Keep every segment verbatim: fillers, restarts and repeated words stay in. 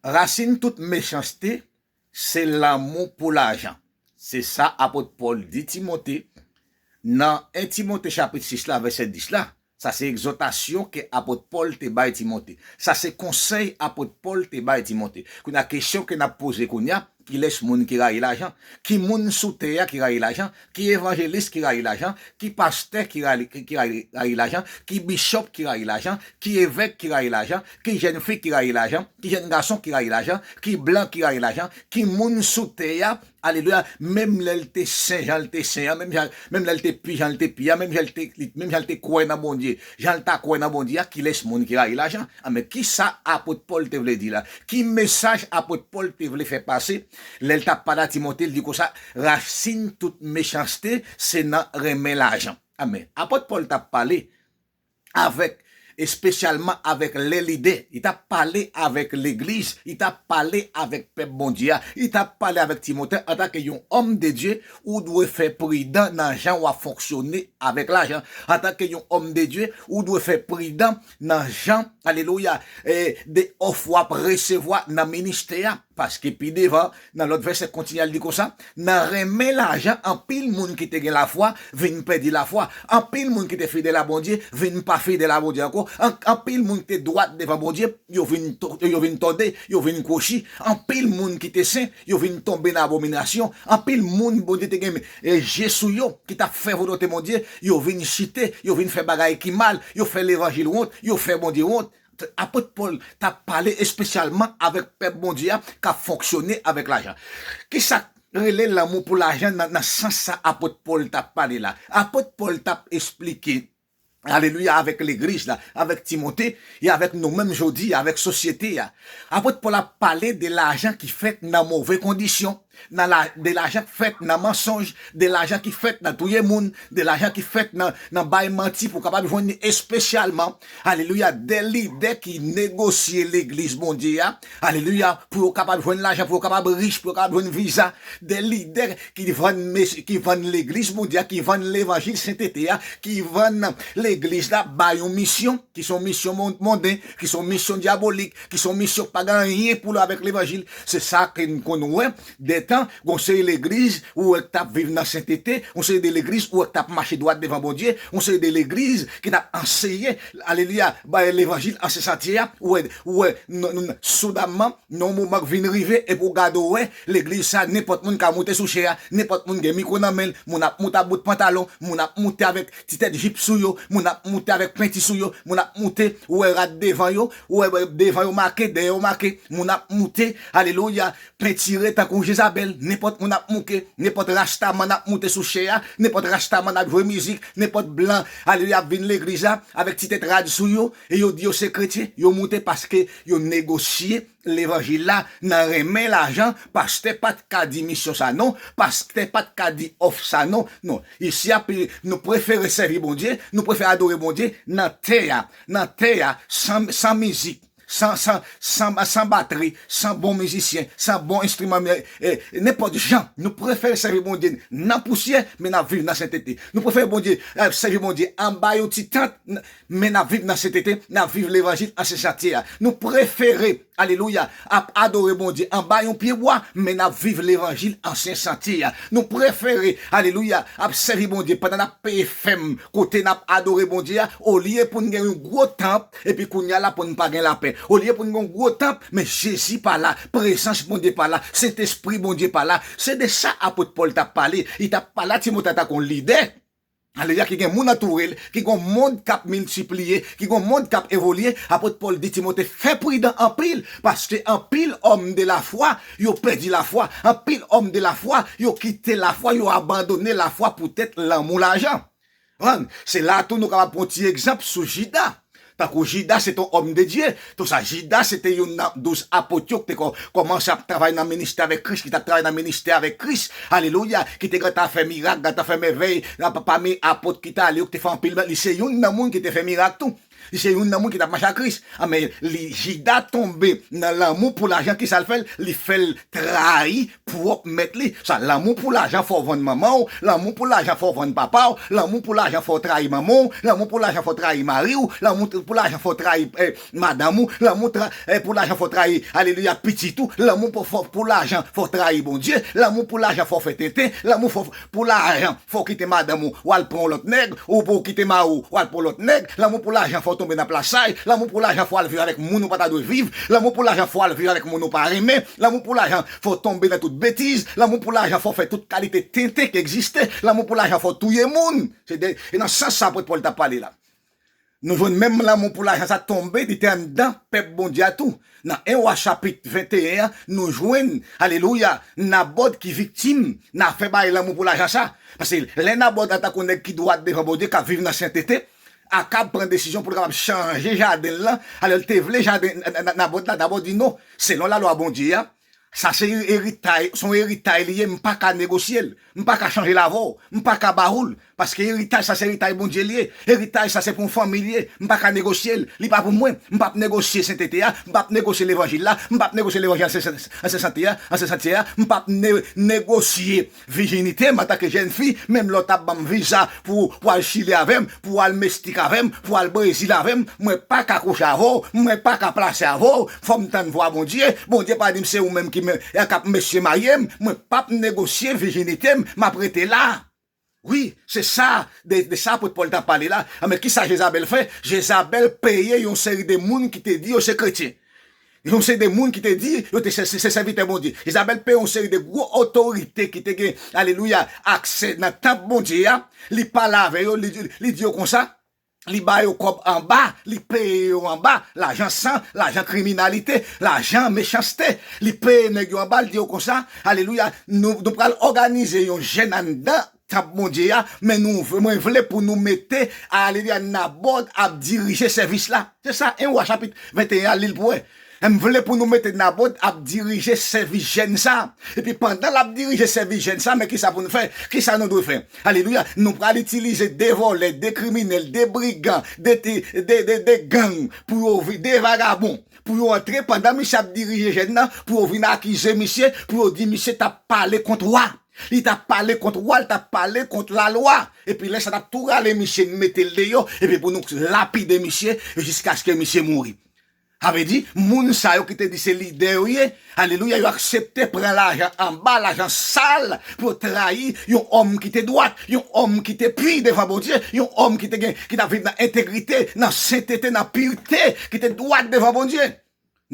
Rasin tout mechanste, se lanmou pou lajan. Se sa apot Pòl di Timote nan en Timote chapit sis la, vèsè dis la. Sa se egzòtasyon ke apot Pòl te bay Timote. Sa se konsèy apot Pòl te bay Timote. Kounye a, kesyon ke n ap poze kounye a, kilès moun ki rayi lajan? Ki moun sou tè a ki rayi lajan? Ki evanjelis ki rayi lajan? Ki pastè ki rayi, ki rayi, rayi lajan? Ki bichòp ki rayi lajan? Ki evèk ki rayi lajan? Ki jèn fi ki rayi lajan? Ki jèn gason ki rayi lajan? Ki blan ki rayi lajan? Ki moun sou tè a, alelouya, menm lè l te sen jan l te sen an, menm jan, menm lè l te pi jan l te pi a, menm jan l te, menm jan l te kwè nan Bondye, jan l ta kwè nan Bondye a, kilès moun ki rayi lajan? Anben, kisa apot Pòl te vle di la? Ki mesaj apot Pòl te vle fè pase lè l t ap pale a Timote? L di konsa, rasin tout mechanste, se nan renmen lajan. Anben, apot Pòl t ap pale avèk, espesyalman avèk lè lidè. Li t ap pale avèk legliz, li t ap pale avèk pèp Bondye a, li t ap pale avèk Timote antanke yon òm de Dye, ou dwe fè pridan nan jan w ap fonksyone avèk lajan. Antanke yon òm de Dye, ou dwe fè pridan nan jan, alelouya, eh, de òf w ap resevwa nan ministè a. Paske pi devan, nan lòt vèsè, kontinye al di konsa, nan renmen lajan, anpil moun ki te gen lafwa vin pèdi lafwa. Anpil moun ki te fidèl a Bondye vin pa fidèl a Bondye ankò. An-, anpil moun ki te dwat devan Bondye, yo vin to-, yo vin tòde, yo vin kwochi. Anpil moun ki te sen, yo vin tonbe nan abominasyon. Anpil moun Bondye te gen, e, je sou yo, ki t ap fè volonte Bondye, yo vin chite, yo vin fè bagay ki mal, yo fè levanjil wont, yo fè Bondye wont. Apot Pòl t ap pale espesyalman avèk pèp Bondye a k ap fonksyone avèk lajan. Kisa k rele lanmou pou lajan nan, nan sans sa apot Pòl t ap pale la? Apot Pòl t ap esplike, alelouya, avèk legliz la, avèk Timote, e avèk nou menm jodi a, avèk sosyete a. Apot Pòl ap pale de lajan ki fèt nan move kondisyon, nan la, de lajan k fèt nan mansonj, de lajan ki fèt nan touye moun, de lajan ki fèt nan, nan bay manti pou w kapab jwenn li, espesyalman, alelouya, de lidè ki negosye legliz Bondye a, alelouya, pou yo kapab jwenn lajan, pou yo kapab rich, pou yo kapab jwenn viza, de lidè ki vann mes-, ki vann legliz Bondye a, ki vann levanjil sentete a, ki vann legliz la ba yon misyon, ki se yon misyon mon-, monden, ki se yon misyon dyabolik, ki se yon misyon k pa gen anyen pou l wè avèk levanjil. Se sa ke n konn wè, de tan, gon seri legliz, ou wè k t ap viv nan sentete, yon seri de legliz, ou wè k t ap mache dwat devan Bondye, yon seri de legliz ki t ap anseye, alelouya, bay levanjil an se santye a, ou wè, ou wè, n-, n-, soudamman, nan yon moman k vin rive, epi w gade w wè, legliz sa, nenpòt moun ka moute sou chè a, nenpòt moun gen mikwo nan men l, moun ap moute ak bout pantalon, moun ap moute avèk ti tèt jip sou yo, moun ap moute avèk penti sou yo, moun ap moute, ou wè rad devan yo, ou wè devan yo make, dèyè yo make, moun ap moute, alelouya, pentire tankou Jezabèl, nenpòt moun ap moute, nenpòt rastaman ap moute sou chè a, nenpòt rastaman ap jwe mizik, nenpòt blan, alelouya, ap vin legliz la, avèk ti tèt rad sou yo, e yo di yo se kretyen, yo moute paske yo negosye levanjil la nan renmen lajan. Pastè pa t ka di misyon sa non, pastè pa t ka di òf sa non. Non, isi a, nou prefere sèvi Bondye, nou prefere adore Bondye nan tè a, nan tè a, san, san mizik, san, san, san, san batri, san bon mizisyen, san bon enstriman, eh, eh, nenpòt jan. Nou prefere sèvi Bondye nan pousyè, men n ap viv nan sentete. Nou prefere Bondye, eh, sèvi Bondye anba yon ti tant, n-, men n ap viv nan sentete, n ap viv levanjil an se santye a. Nou prefere, alelouya, ap adore Bondye anba yon pyebwa, men n ap viv levanjil an se santye a. Nou prefere, alelouya, ap sèvi Bondye pandan n ap peye fèm kote n ap adore Bondye a, olye pou n gen yon gwo tanp, epi kounye a la pou n pa gen lapè. Olye pou n gen yon gwo tanp, men Jezi pa la, prezans Bondye pa la, Sentespri Bondye pa la. Se de sa apot Pòl t ap pale. Li t ap pale a Timote antanke yon lidè. Alelouya, ki gen moun antoure l, ki gen yon mond k ap miltipliye, ki gen yon mond k ap evolye. Apot Pòl di Timote, fè pridan anpil, paske anpil òm de lafwa, yo pèdi lafwa. Anpil òm de lafwa, yo kite lafwa, yo abandone lafwa poutèt lanmou lajan. Konprann? Se la tou nou kapab pran yon ti egzanp sou Jida. Tankou Jida, se te yon òm de Dye. Tou sa, Jida, se te youn nan douz apot yo ki te kò-, kòmanse ap travay nan ministè avèk Kris, ki t ap travay nan ministè avèk Kris. Alelouya. Ki te gentan fè mirak, gentan fè mèvèy, nan pa-, pami apot ki t ale yo, ki te fè anpil mèt. Li se youn nan moun ki te fè mirak tou. Li se youn nan moun ki t ap mache ak Kris. A, men li, Jida tonbe nan lanmou pou lajan, ki sa l fè l? Li fè l trayi pwòp mèt li. Sa, lanmou pou lajan fè w vann manman w, lanmou pou lajan fè w vann papa w, lanmou pou lajan fè w trayi manman w, lanmou pou lajan fè w trayi mari w, lanmou pou lajan fè w trayi, eh, madanm ou, lanmou tra, eh, pou lajan fè w trayi, alelouya, pitit ou, lanmou pou, fè, pou lajan fè w trayi Bondye, lanmou pou lajan fè w fè tenten, lanmou fè w pou lajan, fò w kite madanm ou, w al pran yon lòt nèg, ou pou w kite mari w, w al pran yon lòt nèg, lanmou pou lajan fò w tonbe nan plasay, lanmou pou lajan fò w al viv avèk moun ou pa ta dwe viv, lanmou pou lajan fò w al viv avèk moun ou pa renmen, lanmou pou lajan fò w tonbe nan tout betiz, lanmou pou lajan fò w fè tout kalite tenten ki egziste, lanmou pou lajan fò w touye moun. Se de, e nan sans sa apot Pòl t ap pale la. Nou jwenn menm lanmou pou lajan sa tonbe, li te anndan pèp Bondye a tou. Nan en Wa chapit venteyen an, nou jwenn, alelouya, Nabòd ki viktim nan afè bay lanmou pou lajan sa. Paske lè Nabòd, antanke yon nèg ki dwat devan Bondye, k ap viv nan sentete, Akab pran desizyon pou l kapab chanje jaden l lan. Alò, l te vle jaden N-, N-, N-, Nabòd la, Nabòd di non. Selon lalwa Bondye a, sa se eritay, se yon eritay li ye, m pa ka negosye l. M pa ka chanje l avè w. M pa ka ba ou l. Paske eritay sa se eritay Bondye li ye. Eritay sa se pou yon fanmi li ye. M pa ka negosye l. Li pa pou mwen. M p ap negosye sentete a. M p ap negosye levanjil la. M p ap negosye levanjil an Sen, an Sen Sante a. An Sen Sante a. M p ap ne, negosye vijinite m antanke jèn fi. Menm lè w t ap ban m viza pou, pou al Chili avè m, pou al Meksik avè m, pou al Brezil avè m, mwen pa ka kouche avè w. Mwen pa ka plase avè w. Fò m tann vwa Bondye. Bondye pa di m se ou menm ki men, k ap mesye marye m. Mwen p ap negosye vijinite m. M ap rete la. Wi, se sa, de, de sa apot Pòl t ap pale la. A, men ki sa Jezabèl fè? Jezabèl peye yon seri de moun ki te di yo se kretyen. Yon seri de moun ki te di yo te se, se, se sèvitè Bondye. Jezabèl peye yon seri de gwo otorite ki te gen, alelouya, aksè nan tanp Bondye a. Li pale avè yo, li, li di yo konsa, li ba yo kòb anba, li peye yo anba, lajan san, lajan kriminalite, lajan mechanste. Li peye nèg yo anba, li di yo konsa, alelouya, nou, nou pral òganize yon jèn anndan tanp Bondye a, men nou, mwen vle pou nou mete, alelouya, Nabòd ap dirije sèvis la. Se sa, en Wa chapit venteyen a, li l pou wè. M vle pou nou mete Nabòd ap dirije sèvis jèn sa. Epi pandan l ap dirije sèvis jèn sa, men ki sa pou nou fè? Ki sa nou dwe fè? Alelouya. Nou pral itilize de vòlè, de kriminèl, de brigan, de, de, de, de, de gang, pou yo vi-, de vagabon, pou yo antre pandan misye ap dirije jèn nan, pou yo vin akize misye, pou yo di misye t ap pale kont wa. Li t ap pale kont wa, li t ap pale kont lalwa. Epi lè sa n ap tou rale misye, n mete l deyò, epi pou nou lapide misye jiskaske misye mouri. Sa vle di, moun sa yo ki te di se lidè yo ye, alelouya, yo aksepte pran lajan anba, lajan sal, pou yo trayi yon òm ki te dwat, yon òm ki te pi devan Bondye, yon òm ki te gen, ki t ap viv nan entegrite, nan sentete, nan pirte, ki te dwat devan Bondye.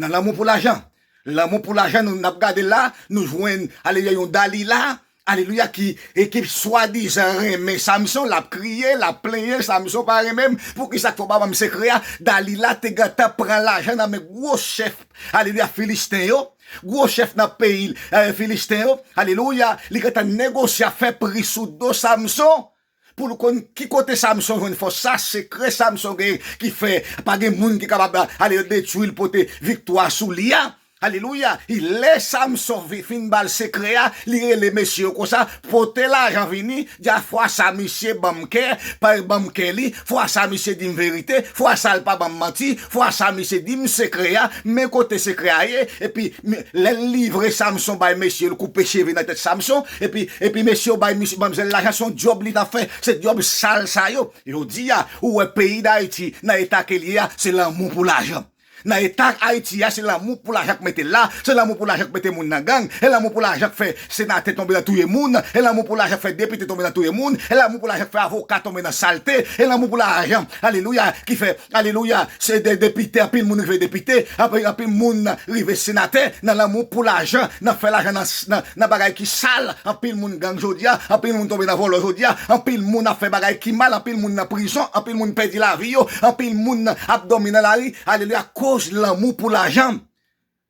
Nan lanmou pou lajan. Lanmou pou lajan, nou, n ap gade la, nou jwenn, alelouya, yon Dalila, alelouya, ki, e ki swadizan renmen Samson, l ap kriye, l ap plenyen, Samson pa renmen m, poukisa k fè w pa ban m sekrè a? Dalila te gentan pran lajan nan men gwo chèf, alelouya, Filisten yo, gwo chèf nan peyi, eh, Filisten yo, alelouya, li gentan negosye afè pri sou do Samson. Pou l konn ki kote Samson jwenn fòs sa, sekrè Samson gen ki fè pa gen moun ki kapab ale detwi l, pote viktwa sou li a. Alelouya. E lè Samson vi-, fin ba l sekrè a, li rele mesye yo konsa, pote lajan vini, di a fwa sa misye ban m kè, pa ban m kè li, fwa sa misye di m verite, fwa sa l pa ban m manti, fwa sa misye di m sekrè a, men kote sekrè a ye, epi mi-, lè l livre Samson bay mesye yo, l koupe cheve nan tèt Samson, epi, epi mesye yo bay misye, manmzèl lajan, se yon djòb li t ap fè, se djòb sal sa yo. Jodi a, ou wè peyi Dayiti nan eta ke l ye a, se lanmou pou lajan. Nan eta Ayiti a, se lanmou pou lajan k mete l la, se lanmou pou lajan k mete moun nan gang, e lanmou pou lajan k fè senatè tonbe nan touye moun, e lanmou pou lajan k fè depite tonbe nan touye moun, e lanmou pou lajan k fè avoka tonbe nan salte, e lanmou pou lajan, alelouya, ki fè, alelouya, se de depite, anpil moun rive depite, anpil, anpil moun rive senatè, nan lanmou pou lajan, nan fè lajan nan, nan, nan bagay ki sal, anpil moun gang jodi a, anpil moun tonbe nan vòlò jodi a, anpil moun ap fè bagay ki mal, anpil moun nan prizon, anpil moun pèdi lavi yo, anpil moun ap dòmi nan lari, alelouya, akoz lanmou pou lajan.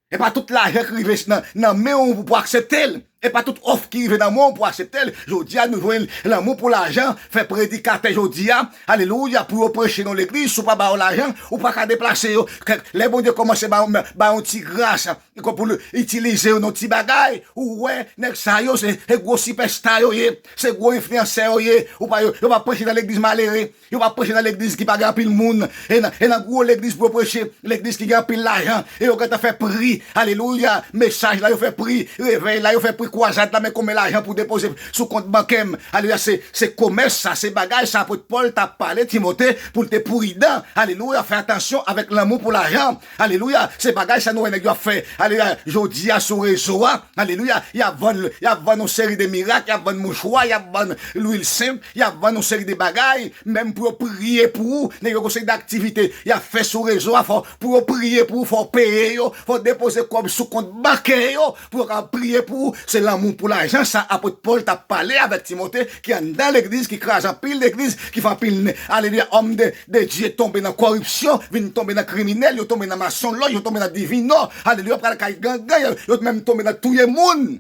E pa tout lajan ki rive nan, nan men w pou, pou aksepte l. E pa tout òf ki rive nan men w pou aksepte l. Jodi a, nou jwenn lanmou pou lajan fè predikatè jodi a, alelouya, pou yo preche nan legliz, si w pa ba yo lajan, ou pa ka deplase yo. Kèk, lè Bondye kòmanse ba, ba yon ti gras, pou l itilize yo nan ti bagay, ou wè, nèg sa yo, se, se gwo sipèsta yo ye, se gwo enfliyansè yo ye, ou pa, yo, yo pa preche nan legliz malere. Yo pa preche nan legliz ki pa gen anpil moun. E nan, e nan gwo legliz pou yo preche, legliz ki gen anpil lajan. E yo gentan fè pri, alelouya, mesaj la, yo fè pri revèy la, yo fè pri kwazad la, men konbyen lajan pou depoze sou kont bankè m. Alelouya, se, se komès sa, se bagay sa apot Pòl t ap pale Timote pou l te pridan. Alelouya, fè atansyon avèk lanmou pou lajan. Alelouya, se bagay sa nou wè nèg yo ap fè. Alelouya, jodi a sou rezo a. Alelouya, y ap vann, y ap vann yon seri de mirak, y ap vann mouchwa, y ap vann lwil senp, y ap vann yon seri de bagay, menm pou yo priye pou ou, nèg yo gon seri de aktivite y ap fè sou rezo a, fò, pou yo priye pou ou, fò w peye yo, fò w depoze kòb sou kont bankè yo, pou yo ka priye pou ou. Se lanmou pou lajan sa apot Pòl t ap pale avèk Timote, ki anndan legliz, ki kraze anpil legliz, ki fè anpil, alelouya, òm de, de Dye tonbe nan kòripsyon, vin tonbe nan kriminèl, yo tonbe nan masonlòj, yo tonbe nan divino, alelouya, pral kay gangan, yo, yo menm tonbe nan touye moun.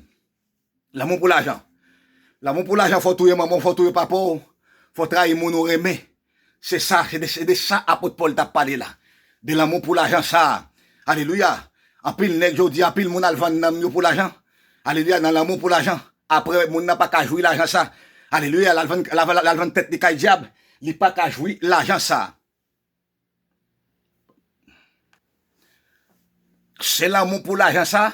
Lanmou pou lajan. Lanmou pou lajan, fò w touye manman w, fò w touye papa w, fò w trayi moun ou renmen. Se sa, se de, se de sa apot Pòl t ap pale la. De lanmou pou lajan sa a. Alelouya. Anpil nèg jodi, anpil moun al vann nanm yo pou lajan. Alelouya, nan lanmou pou lajan. Apre, moun nan pa ka jwi lajan sa. Alelouya, l al vann, l al, l al vann tèt li kay dyab. Li pa ka jwi lajan sa. Se lanmou pou lajan sa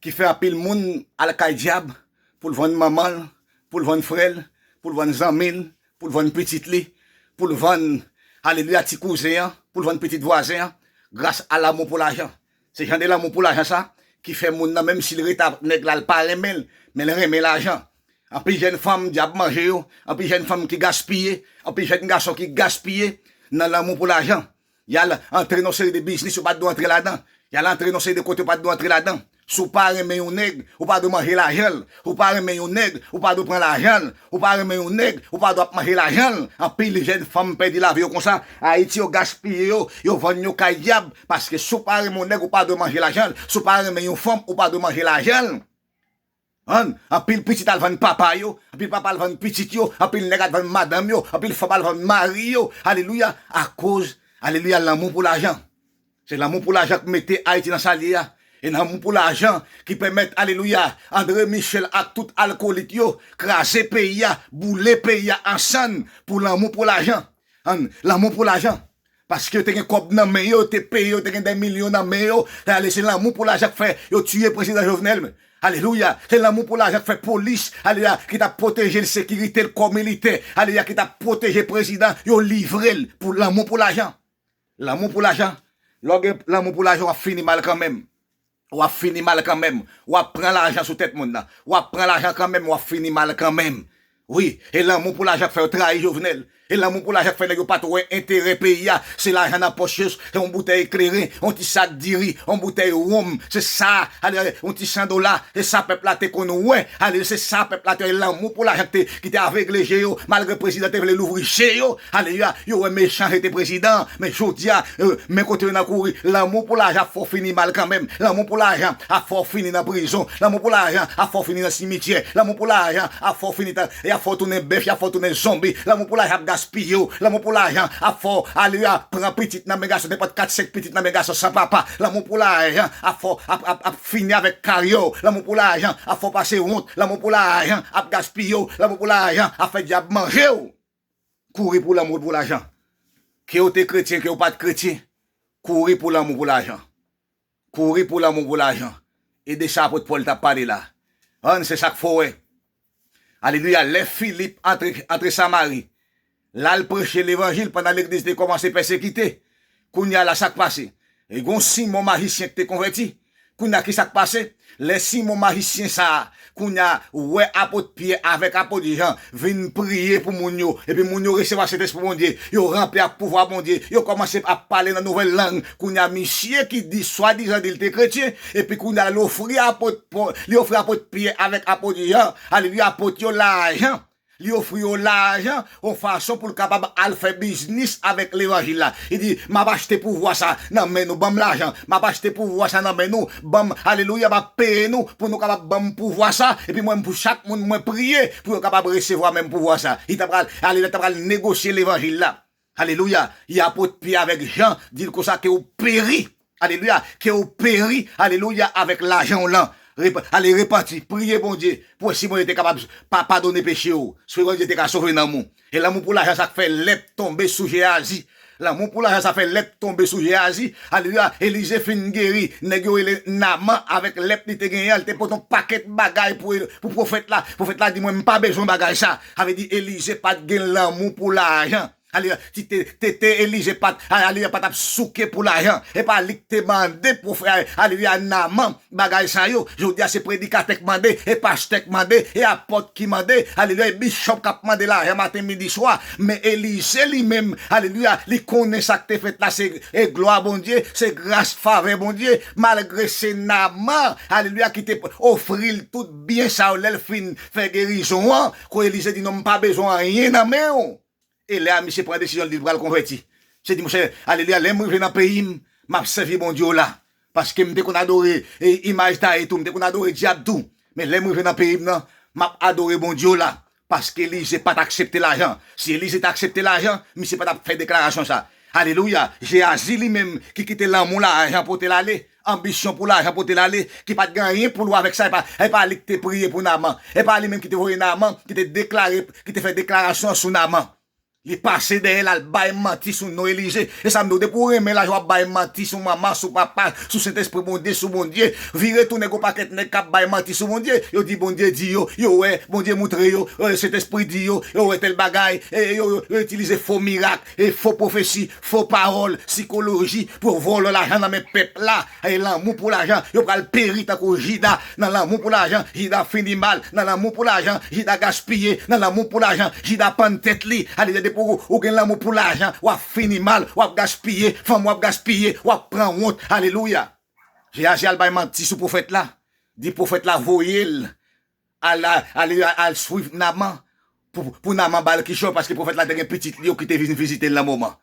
ki fè anpil moun al kay dyab pou l vann manman l, pou l vann frè l, pou l vann zanmi l, pou l vann pitit li, pou l vann, alelouya, ti kouzen an, pou l vann pitit vwazen an, gras a lanmou pou lajan. Se jan de lanmou pou lajan sa ki fè moun nan, menm si l rete ak nèg la, l pa renmen l, men l renmen lajan. Anpil jèn fanm, dyab manje yo. Anpil jèn fanm ki gaspiye. Anpil jèn gason ki gaspiye nan lanmou pou lajan. Y al antre nan seri de biznis yo pa t dwe antre ladan. Y al antre nan seri de kote yo pa t dwe antre ladan. Si w pa renmen yon nèg, ou pa dwe manje lajan l. Ou pa renmen yon nèg, ou pa dwe pran lajan l. Ou pa renmen yon nèg, ou pa dwe ap manje lajan l. Anpil jèn fanm pèdi lavi yo konsa. Ayiti, yo gaspiye yo, yo vann yo kay dyab. Paske si w pa renmen yon nèg, ou pa dwe manje lajan l. Si w pa renmen yon fanm, ou pa dwe manje lajan l. Ann, anpil pitit al vann papa yo, anpil papa al vann pitit yo, anpil nèg al vann madanm yo, anpil fanm al vann mari yo. Alelouya, akoz, alelouya, lanmou pou lajan. Se lanmou pou lajan k mete Ayiti nan sa l ye a. E lanmou pou lajan ki pèmèt, alelouya, André Michel ak tout alkolik yo kraze peyi a, boule peyi a an sann pou lanmou pou lajan. Ann, lanmou pou lajan. Paske yo te gen kòb nan men yo, yo te peye, yo te gen dè milyon nan men yo. Sa ale, se lanmou pou lajan k fè yo tiye prezidan Jovenel. Alelouya. Se lanmou pou lajan k fè polis, alelouya, ki t ap pwoteje l, sekirite l, kò militè, alelouya, ki t ap pwoteje prezidan, yo livre l pou lanmou pou lajan. Lanmou pou lajan. Lè w gen lanmou pou lajan, w ap fini mal kanmenm. W ap fini mal kanmenm. W ap pran lajan sou tèt moun nan. W ap pran lajan kanmenm, w ap fini mal kanmenm. Wi, e lanmou pou lajan k fè yo trayi Jovenel. E lanmou pou lajan k fè nèg yo pa t wè enterè peyi a. Se lajan nan pòch yo, se yon boutèy kleren, yon ti sak diri, yon boutèy wonm. Se sa, ale, yon ti san dola. Se sa pèp la te konn wè. Ale, se sa pèp la te wè. Lanmou pou lajan ki te, ki te avegle je yo. Malgre prezidan te vle louvri je yo. Alelouya, yo wè mechan jete prezidan. Men jodi a, euh, men kote yo nan kouri. Lanmou pou lajan ap fè w fini mal kanmenm. Lanmou pou lajan ap fè w fini nan prizon. Lanmou pou lajan ap fè w fini nan simityè. Lanmou pou lajan ap fè w fini tan, y ap fè w tounen bèf, y ap fè w tounen zonbi. Lanmou pou lajan ap gaspiye w. Lanmou pou lajan ap fè w, alelouya, pran pitit nan men gason, nenpòt kat senk pitit nan men gason san papa. Lanmou pou lajan ap fè w, ap, ap, ap fini avèk karyè w. Lanmou pou lajan ap fè w pase wont. Lanmou pou lajan ap gaspiye w. Lanmou pou lajan ap fè dyab manje w. Kouri pou lanmou pou lajan. Ke w te kretyen, ke w pa t kretyen, kouri pou lanmou pou lajan. Kouri pou lanmou pou lajan. E de sa apot Pòl t ap pale la. Ann, se sa k fè w wè. Alelouya, lè Filip antre, antre Samari, l al preche levanjil pandan legliz te kòmanse pèsekite. Kounye a la, sa k pase? E gon Simon majisyen ki te konvèti. Kounye a, ki sa k pase? Lè Simon majisyen sa a, kounye a, wè apot Pyè avèk apot Jan vin priye pou moun yo, epi moun yo resevwa Sentespri Bondye, yo ranpli ak pouvwa Bondye, yo kòmanse ap pale nan nouvèl lang. Kounye a, misye ki di, swadizan di l te kretyen, epi kounye a, l ofri apot Pò-, li ofri apot Pyè avèk apot Jan, alelouya, apot yo lajan. Li ofri yo lajan yon fason pou l kapab al fè biznis avèk levanjil la. Li di, "M ap achte pouvwa sa nan men nou, ban m lajan. M ap achte pouvwa sa nan men nou, ban m, alelouya, m ap peye nou pou nou kapab ban m pouvwa sa. Epi mwen, pou chak moun mwen priye, pou yo kapab resevwa menm pouvwa sa." Li ta pral, alelouya, ta pral negosye levanjil la. Alelouya. Li apot Pyè avèk Jan, di l konsa, "Ke w peri." Alelouya. "Ke w peri, alelouya, avèk lajan w lan." Rep-, ale repanti, priye Bondye, pou wè si Bondye te kapab pa padone peche w. Si Bondye te ka sove nanm ou. E lanmou pou lajan sa k fè lèp tonbe sou Jeyazi. Lanmou pou lajan sa fè lèp tonbe sou Jeyazi. Alelouya. Elize fin geri nèg yo rele Naman avèk lèp li te genyen an. Li te pote yon pakèt bagay pou, pou pwofèt la. Pwofèt la di, "Mwen, m pa bezwen bagay sa." Sa vle di Elize pa t gen lanmou pou lajan. Alelouya. Ti te, te, te Elize pa t, alelouya, pa t ap souke pou lajan. E pa li k te mande pwofèt, alelouya, Naman bagay sa yo. Jodi a se predikatè k mande, e pastè k mande, e apòt ki mande, alelouya, e bichòp k ap mande lajan maten, midi, swa. Men Elize li menm, alelouya, li konnen sa k te fèt la, se, e glwa Bondye, se gras, favè Bondye. Malgre se Naman, alelouya, ki te ofri l tout byen sa yo, lè l fin fè gerizon an, ko Elize di, "Non, m pa bezwen anyen nan men w." E lè a, misye pran desizyon, li pral konvèti. Misye di, "Monchè, alelouya, lè m rive nan peyi m, m ap sèvi Bondye w la." Paske m te konn adore, e, imaj taye tou, m te konn adore dyab tou. Men lè m rive nan peyi m nan, m ap adore Bondye w la. Paske Elize pa t aksepte lajan. Si Elize t aksepte lajan, misye pa t ap fè deklarasyon sa. Alelouya. Jeyazi li menm ki kite lanmou lajan pote l ale, anbisyon pou lajan pote l ale, ki pa t gen anyen pou l wè avèk sa, e pa, e pa li ki te priye pou Naman. E pa li menm ki te voye Naman, ki te deklare, ki te fè deklarasyon sou Naman. Li pase dèyè l al bay manti sou non Elize. E sa m di w, depi w renmen lajan, w ap bay manti sou manman, sou papa, sou Sentespri Bondye, sou Bondye. Vire tounen gon pakèt nèg k ap bay manti sou Bondye. Yo di Bondye di yo, yo wè, Bondye moutre yo, e, Sentespri di yo, yo wè tèl bagay, e yo, yo, yo itilize fo mirak, e fo pwofesi, fo pawòl, sikoloji, pou yo vòlò lajan nan men pèp la. E lanmou pou lajan, yo pral peri tankou Jida. Nan lanmou pou lajan, Jida fini mal. Nan lanmou pou lajan, Jida gaspiye. Nan lanmou pou lajan, Jida pann tèt li. Alelouya, depi ou, ou gen lanmou pou lajan, w ap fini mal, w ap gaspiye, fanmi w ap gaspiye, w ap pran wont. Alelouya. Jeyazi al bay manti sou pwofèt la. Di pwofèt la voye l al, al, al, al swiv Naman pou, pou Naman ba l kichòy, paske pwofèt la te gen pitit li yo ki te vin vizite l nan moman.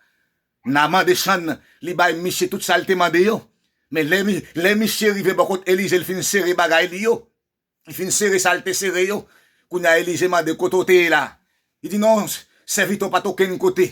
Naman desann, li bay misye tout sa l te mande yo. Men lè mi-, lè misye rive bò kot Elize, l fin sere bagay li yo. Li fin sere sa l te sere yo. Kounye a Elize mande, "Kote w te ye la?" Li di, "Non, sèvitè w pa t okenn kote.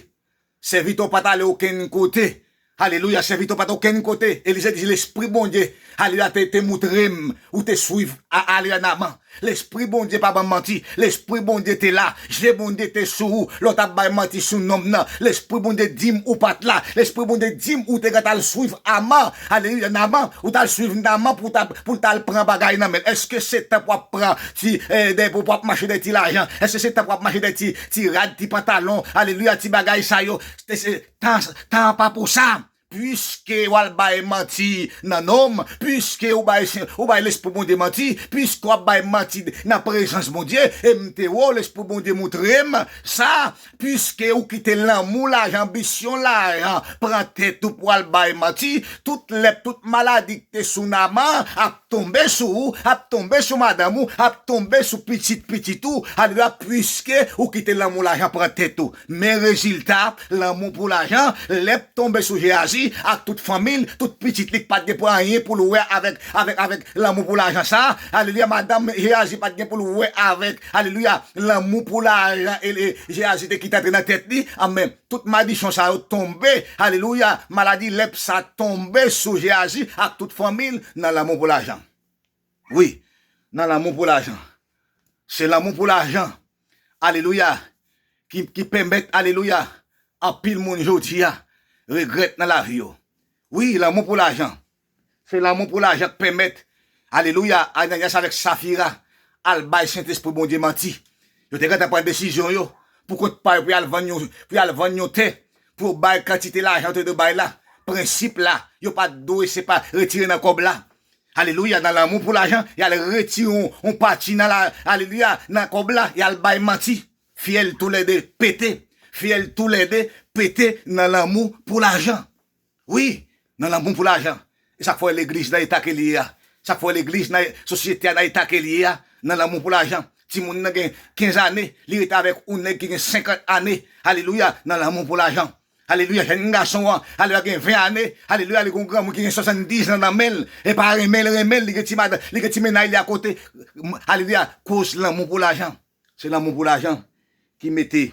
Sèvitè w pa t ale okenn kote." Alelouya, sèvitè w pa t okenn kote. Elize di, "Lespri Bondye, alelouya, te, te moutre m, ou te swiv, a, alelouya, Naman. Lespri Bondye pa ban m manti. Lespri Bondye te la. Je Bondye te sou ou. Lè w t ap bay manti sou nonm nan. Lespri Bondye di m ou pa t la. Lespri Bondye di m ou te gentan al swiv Naman. Alelouya, Naman. Ou t al swiv Naman pou w t ap, pou l t al pran bagay nan men l. Èske se tanp w ap pran ti, e, dèyè pou, pou w ap mache dèyè ti lajan? Èske se tanp w ap mache dèyè ti, ti rad, ti pantalon? Alelouya, ti bagay sa yo. Se, se, tan, tan an pa pou sa." Piske w al bay manti nan non m, piske ou bay, ou bay Lespri Bondye manti, piske w ap bay manti nan prezans Bondye, e m te wè w, Lespri Bondye moutre m sa, piske ou kite lanmou lajan, anbisyon lajan, pran tèt ou pou al bay manti, tout lèp, tout maladi ki te sou Naman ap tonbe sou ou, ap tonbe sou madanm ou, ap tonbe sou pitit pitit ou, alelouya, piske ou kite lanmou lajan pran tèt ou. Men rezilta, lanmou pou lajan, lèp tonbe sou Jeyazi ak tout fanmi l, tout pitit li k pa t gen pou anyen pou l wè avèk, avèk, avèk lanmou pou lajan sa. Alelouya, madanm Jeyazi pa t gen pou l wè avèk, alelouya, lanmou pou lajan, e, e, Jeyazi te kite antre nan tèt li. Amèn. Tout madichon sa yo tonbe, alelouya, maladi lèp sa tonbe sou Jeyazi ak tout fanmi l nan lanmou pou lajan. Wi, nan lanmou pou lajan. Se lanmou pou lajan, alelouya, ki, ki pèmèt, alelouya, anpil moun jodi a regrèt nan lavi yo. Wi, lanmou pou lajan. Se lanmou pou lajan k pèmèt, alelouya, Ananyas avèk Safira al bay Sentespri Bondye manti. Yo te gentan pran desizyon yo pou kont pa yo, pou y al vann yon, pou y al vann yon tè, pou yo bay kantite lajan yo te dwe bay la. Prensip la, yo pa t dwe se pa retire nan kòb la. Alelouya, nan lanmou pou lajan, y al retire yon, yon pati nan la, alelouya, nan kòb la, y al bay manti. Fyèl toulède pete. Fyèl toulède pete nan lanmou pou lajan. Wi, nan lanmou pou lajan. E sa k fè legliz nan eta ke li ye a. Sa k fè legliz nan sosyete a nan eta ke li ye a, nan lanmou pou lajan. Timoun nan gen kenz ane, li rete avèk yon nèg ki gen senkant ane. Alelouya, nan lanmou pou lajan. Alelouya, jèn gason an, alelouya, gen ven ane. Alelouya, li gen yon granmoun ki gen swasanndizan nan men l. E pa renmen l, renmen l, li gen ti madanm, li gen ti mennaj li akote. Alelouya, koz lanmou pou lajan. Se lanmou pou lajan ki mete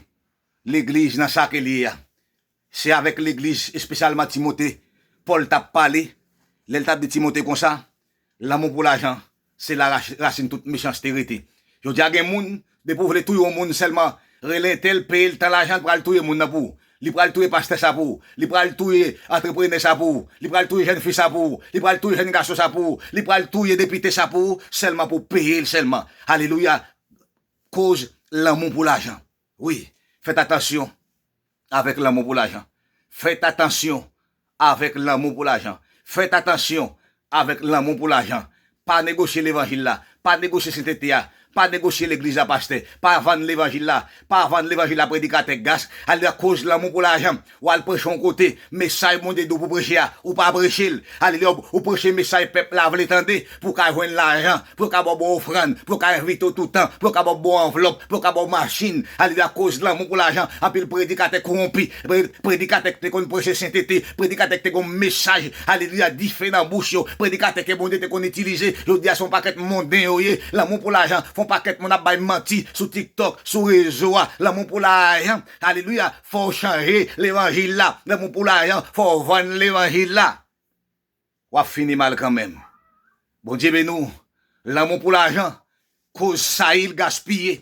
legliz nan sa ke li ye a. Se avèk legliz, espesyalman Timote, Pòl t ap pale. Lè l t ap di Timote konsa, lanmou pou lajan, se la rach- rasin tout mechanste rete. Jodi a gen moun, depi w vle touye yon moun sèlman, rele entèl, peye l tan lajan, l pral touye moun nan pou ou. Li pral touye pastè sa pou ou. Li pral touye antreprenè sa pou ou. Li pral touye jèn fi sa pou ou. Li pral touye jèn gason sa pou ou. Li pral touye depite sa pou ou, sèlman pou w peye l sèlman. Alelouya. Koz lanmou pou lajan. Wi, fèt atansyon avèk lanmou pou lajan. Fèt atansyon avèk lanmou pou lajan. Fèt atansyon avèk lanmou pou lajan. Pa negosye levanjil la. Pa negosye sentete a. Pa negosye legliz la, pastè. Pa vann levanjil la. Pa vann levanjil la, predikatè, gas. Alelouya, koz lanmou pou lajan. W al preche yon kote, mesaj Bondye di w pou preche a, ou pa preche l. Alelouya, ou preche mesaj pèp la vle tande, pou w ka jwenn lajan, pou yo ka ba w bon ofrann, pou yo ka envite w toutan, pou yo ka ba w bon anvlòp, pou yo ka ba w machin. Alelouya, koz lanmou pou lajan. Anpil predikatè kowonpi, pre- predikatè ki te konn preche sentete, predikatè ki te gon mesaj, alelouya, dife nan bouch yo, predikatè ke Bondye te konn itilize, jodi a se yon pakèt monden yo ye. Lanmou pou lajan fè yon pakèt moun ap bay manti sou TikTok, sou rezo a. Lanmou pou lajan, alelouya, fè w chanje levanjil la. Lanmou pou lajan fè w vann levanjil la. W ap fini mal kanmenm. Bondye beni w. Lanmou pou lajan koz Sayil gaspiye.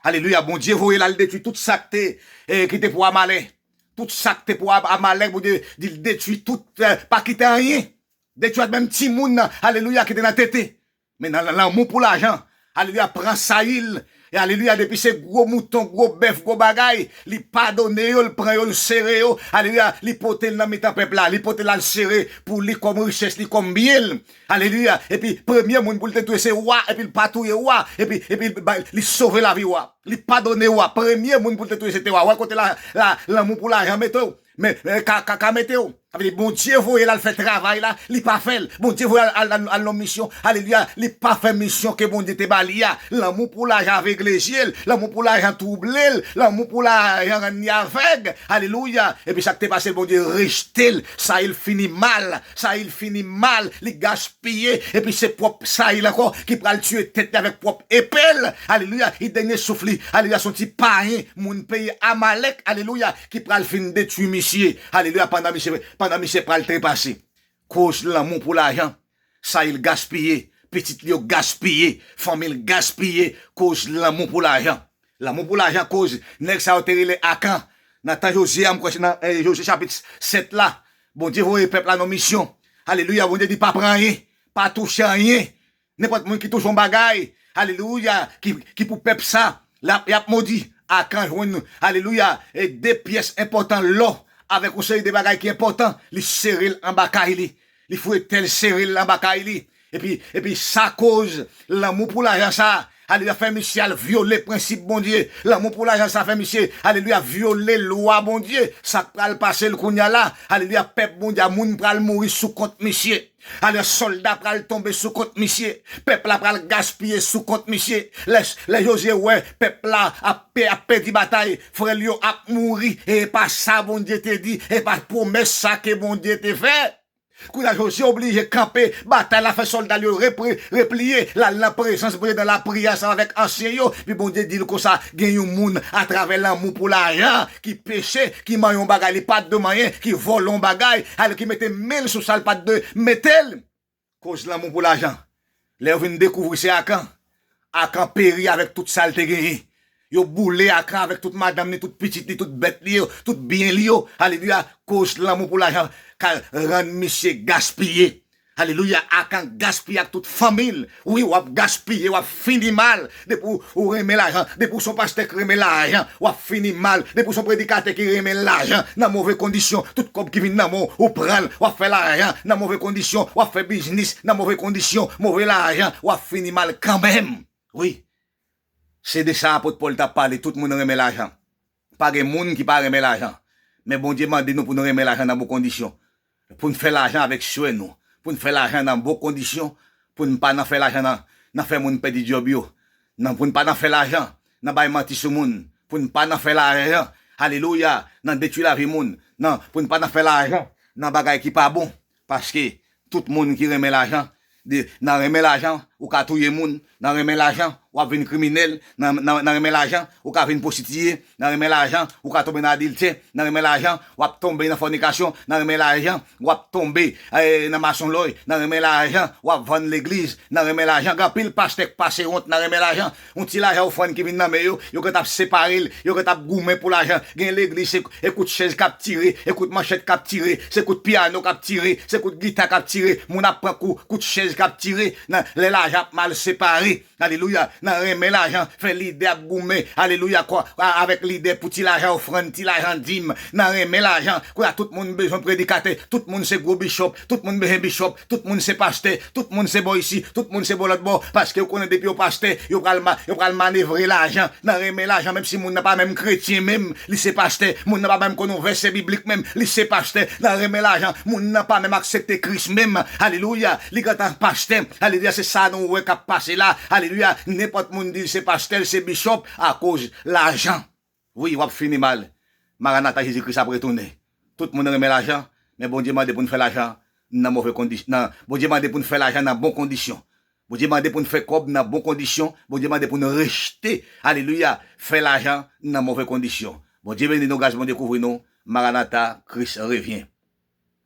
Alelouya. Bondye voye l al detwi tout sa k te, eh, ki te pou Amalè. Tout sa k te pou Am- Amalè, Bondye di l detwi tout, eh, pa kite anyen. Detwi menm timoun nan, alelouya, ki te nan tete. Men nan lanmou pou lajan, alelouya, pran Sayil. E alelouya, depi se gwo mouton, gwo bèf, gwo bagay, li padone yo, li pran yo, li sere yo. Alelouya, li pote l nan mitan pèp la, li pote l al sere pou li kòm richès li, kòm byen l. Alelouya, epi premye moun pou l te touye se wa, epi l pa touye wa, epi, epi li ba- li sove lavi wa. Li padone wa, premye moun pou l te touye se te wa. Wè kote la, la, lanmou pou lajan mete w. Men, men ka, ka, ka mete w. Sa vle di, Bondye voye l al fè travay la, li pa fè l. Bondye voye al, al, al, al nan misyon, alelouya, li pa fè misyon ke Bondye te ba li a. Lanmou pou lajan avegle zye l, lanmou pou lajan twouble l, lanmou pou lajan rann li avèg. Alelouya. Epi sa k te pase l, Bondye rejte l. Sayil fini mal, Sayil fini mal, li gaspiye. Epi se pwòp Sayil ankò ki pral tiye tèt li avèk pwòp epe l. Alelouya. Li dènye souf li, alelouya, se yon ti payen, moun peyi Amalèk, alelouya, ki pral fin detwi misye. Alelouya, pandan misye, pandan misye pral trepase. Koz lanmou pou lajan, Sayil gaspiye, pitit li yo gaspiye, fanmi l gaspiye, koz lanmou pou lajan. Lanmou pou lajan koz nèg sa yo te rele Akan. Nan tan Jozye a, m kwè se nan, eh, Jozye chapit sèt la, Bondye voye pèp la nan misyon. Alelouya, Bondye di pa pran anyen, pa touche anyen. Nenpòt moun ki touche yon bagay, alelouya, ki, ki pou pèp sa, l ap, y ap modi. Akan jwenn, alelouya, e de pyès enpòtan lò avèk yon seri de bagay ki enpòtan, li sere l anba kay li. Li foure tèl sere l anba kay li. Epi, epi sa koz lanmou pou lajan sa, alelouya, fè misye al vyole prensip Bondye. Lanmou pou lajan sa fè misye, alelouya, vyole lwa Bondye. Sa k pral pase l kounye a la, alelouya, pèp Bondye a, moun pral mouri sou kont misye. Alelouya, sòlda pral tonbe sou kont misye. Pèp la pral gaspiye sou kont misye. Lè, lè Jozye wè pèp la ap, pe- ap pèdi batay, frè l yo ap mouri. E pa sa Bondye te di, e pa pwomès sa ke Bondye te fè. Kounye a, Jozye oblije kanpe batay la, fè sòlda l yo repri- repliye, l al nan prezans Bondye nan lapriyè ansanm avèk ansyen yo. Pi Bondye di l konsa, gen yon moun atravè lanmou pou lajan ki peche, ki manyen yon bagay li pa t dwe manyen, ki vòlè yon bagay, alò ki mete men l sou sa l pa t dwe mete l. Koz lanmou pou lajan. Lè yo vin dekouvri se Akan, Akan peri avèk tout sa l te genyen. Yo boule Akan avèk tout madanm li, tout pitit li, tout bèt li yo, tout byen li yo. Alelouya, koz lanmou pou lajan ka rann misye gaspiye. Alelouya, Akan gaspiye ak tout fanmi l. Wi, w ap gaspiye, w ap fini mal. Depi w, ou renmen lajan, depi w se yon pastè ki renmen lajan, w ap fini mal. Depi w se yon predikatè ki renmen lajan, nan move kondisyon, tout kòb ki vin nan men w, ou pran l, w ap fè lajan nan move kondisyon, w ap fè biznis nan move kondisyon, move lajan, w ap fini mal kanmenm. Wi. Se de sa apot Pòl t ap pale, tout moun renmen lajan. Pa gen moun ki pa renmen lajan. Men Bondye mande nou pou nou renmen lajan nan bon kondisyon. Pou n fè lajan avèk swè nou. Pou n fè lajan nan bon kondisyon. Pou n pa nan fè lajan nan, nan fè moun pèdi djòb yo. nan, pou n pa nan fè lajan, nan bay manti sou moun, pou n pa nan fè lajan, alelouya, nan detwi lavi moun, nan, pou n pa nan fè lajan, nan bagay ki pa bon. Paske tout moun ki renmen lajan, de, nan renmen lajan, ou ka touye moun, nan renmen lajan, w ap vin kriminèl, nan, nan, nan renmen lajan, ou ka vin pwostitiye, nan renmen lajan, ou ka tonbe nan adiltè, nan renmen lajan, w ap tonbe nan fònikasyon, nan renmen lajan, w ap tonbe, eh, nan masonlòy, nan renmen lajan, w ap vann legliz, nan renmen lajan. Gen anpil pastè k pase wont, nan renmen lajan. Yon ti lajan ofrann ki vin nan men yo, yo gentan ap separe l, yo gentan ap goumen pou lajan. Gen legliz, se, e kout chèz k ap tire, e kout manchèt k ap tire, se kout pyano k ap tire, se kout gita k ap tire, moun ap pran kou, kout chèz k ap tire, nan, lè lajan ap mal separe. Alelouya, nan renmen lajan, fè lidè ap goumen, alelouya, kwa, a, avèk lidè pou ti lajan ofrann, ti lajan dim, nan renmen lajan. Kounye a tout moun bezwen predikatè, tout moun se gwo bishop, tout moun bezwen bishop, tout moun se pastè, tout moun se bò isi, tout moun se bò lòt bò, paske yo konnen depi yo pastè, yo pral ma-, yo pral manevre lajan, nan renmen lajan, menm si moun nan pa menm kretyen menm, li se pastè, moun nan pa menm konn yon vèsè biblik menm, li se pastè, nan renmen lajan, moun nan pa menm aksepte Kris menm, alelouya, li gentan pastè, alelouya, se sa nou wè k ap pase la, alelouya, nenpòt moun di l se pastè, l se bishop, akoz lajan. Wi, w ap fini mal. Maranata, Jezi Kris ap retounen. Tout moun renmen lajan, men Bondye mande pou n fè lajan nan move kondi-, nan, Bondye mande pou n fè lajan nan bon kondisyon. Bondye mande pou n fè kòb nan bon kondisyon. Bondye mande pou n rejte, alelouya, fè lajan nan move kondisyon. Bondye beni nou, gras Bondye kouvri nou. Maranata, Kris revyen.